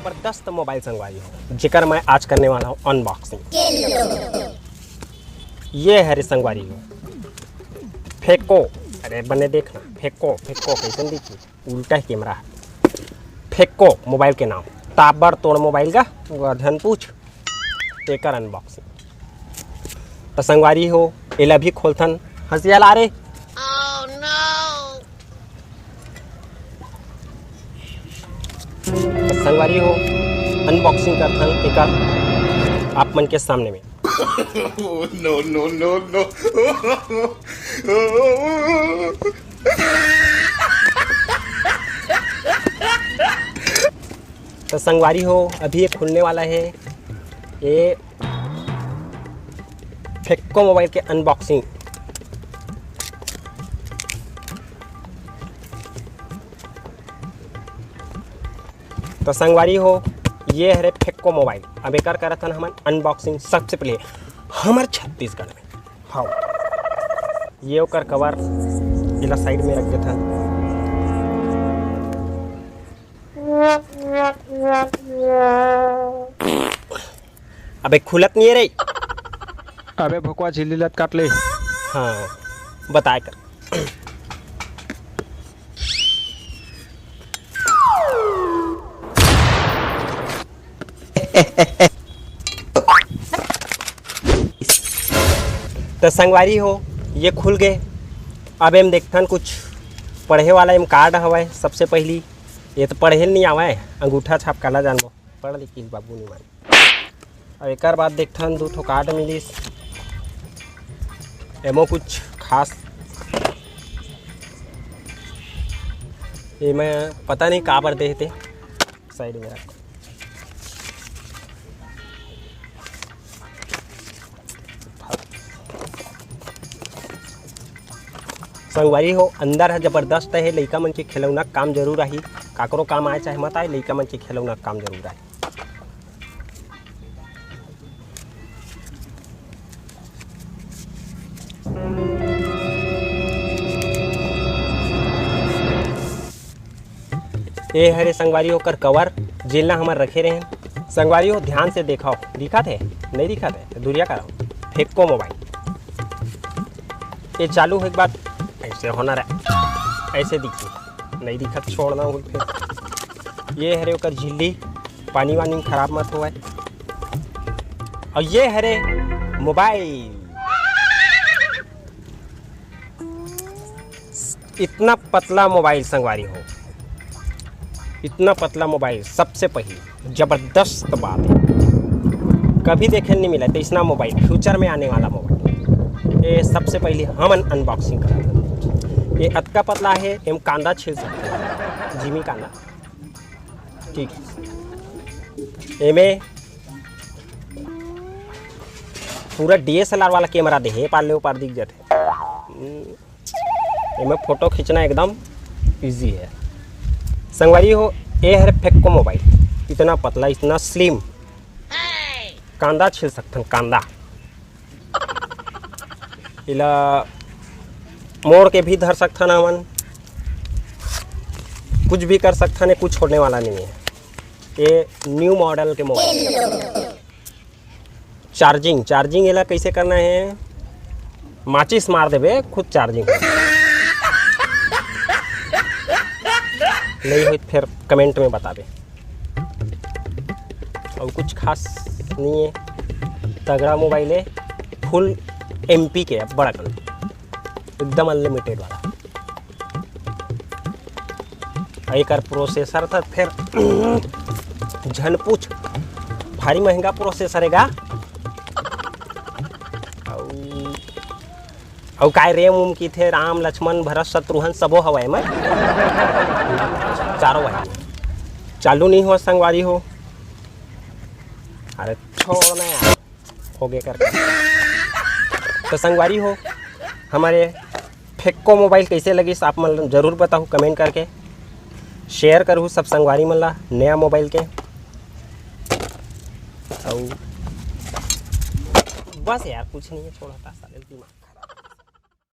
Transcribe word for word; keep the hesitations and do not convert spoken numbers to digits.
जबरदस्त मोबाइल संगवारी हो, जेकर मैं आज करने वाला हूँ अनबॉक्सिंग। ये हरे संगवारी हो, फेक्को। अरे बने देखना, फेक्को, फेक्को कैसन दिखी, उल्टा ही कैमरा है। फेक्को मोबाइल के नाम, ताबड़ तोड़ मोबाइल का, वो धन पूछ। एकर अनबॉक्सिंग। तो संगवारी हो, एला भी खोलथन। हंसिया ला रे। तो संगवारी हो, अनबॉक्सिंग करथन एकर आप मन के सामने में। No, no, no, no। तो संगवारी हो, अभी ये खुलने वाला है। ये फेक्को मोबाइल के अनबॉक्सिंग। तो संगवारी हो, ये हरे फेक्को मोबाइल। अब एकर करत हन हमन अनबॉक्सिंग सबसे पहले हमर छत्तीसगढ़ में। हाँ, ये ओकर कवर, एला साइड में रख देथन। अबे खुलत नहीं है रे। अबे भोकवा झिल्ली लत काट ले। हाँ, बताए कर। तो संगवारी हो, ये खुल गए। अब एम देखथन कुछ पढ़े वाला एम कार्ड हवय। सबसे पहली ये तो पढ़े ल नहीं आवय, अंगूठा छाप काला जानबो, पढ़ लिखिस बाबू नहीं मान। अब एकर बाद देखथन दू ठो कार्ड मिलिस, एमो कुछ खास, एमे पता नहीं काबर दे हे ते, साइड में रख। संगवारी हो, अंदर ह जबरदस्त हे, लइका मन के खिलौना काम जरूर आही, काकरो काम आए चाहे मत आए, लइका मन के खिलौना काम जरूर आए। ए हरे संगवारी हो ओकर कवर, जेन ला हमर रखे रहेन। संगवारी हो, ध्यान से देखव, दिखत हे? नहीं दिखत हे? तो दुरिहा करव। फेक्को मोबाइल। ये चालू होए के बाद ऐसे होना रहे, ऐसे दिखी, नहीं दिखत, छोड़ना हो फिर। ये हरे ओकर झिल्ली, पानी वानी में खराब मत होवय। और ये हरे मोबाइल, इतना पतला मोबाइल संगवारी हो, इतना पतला मोबाइल सबसे पहली जबरदस्त बात है, कभी देखे नहीं मिला। तो इसना मोबाइल फ्यूचर में आने वाला मोबाइल, ये सबसे पहली हमन अनबॉक्सिंग करत हन। ये अतका पतला है, एम कांदा छील सकते हैं, जिमी कांदा। ठीक, एमे पूरा डीएसएलआर वाला कैमरा दे हे, पार ले पार दिख जाते। एमे फोटो खींचना एकदम इजी है। संगवारी हो, ये हरे फेक्को मोबाइल, इतना पतला, इतना स्लिम, कांदा छील सकथन, कांदा। इला मोड़ के भी धर सकथन हमन, कुछ भी कर सकथन, ये कुछ होने वाला नहीं है। ये न्यू मॉडल के मोबाइल। चार्जिंग, चार्जिंग एला कैसे करना है? माचिस मार देबे, खुद चार्जिंग हो। नहीं होई फिर कमेंट में बताबे। और कुछ खास नहीं है, तगड़ा मोबाइल है, फुल एमपी के, बड़ा कन, एकदम अनलिमिटेड वाला। एकर प्रोसेसर था फिर झन पूछ, भारी महंगा प्रोसेसर है गा। अउ, अउ काय रैम उम की थे, राम लक्ष्मण भरत शत्रुघ्न सबो हवय मैं, चारों भाई। चालू नहीं हो संगवारी हो, अरे छोड़ ना यार। होगे करके। तो संगवारी हो, हमर फेक्को मोबाइल कैसे लगिस, आप मन जरूर बताहू कमेंट करके। शेयर करहू सब संगवारी मन ला नया मोबाइल के। अउ बस यार, कुछ नहीं है, छोड़ा था साले दिमाग।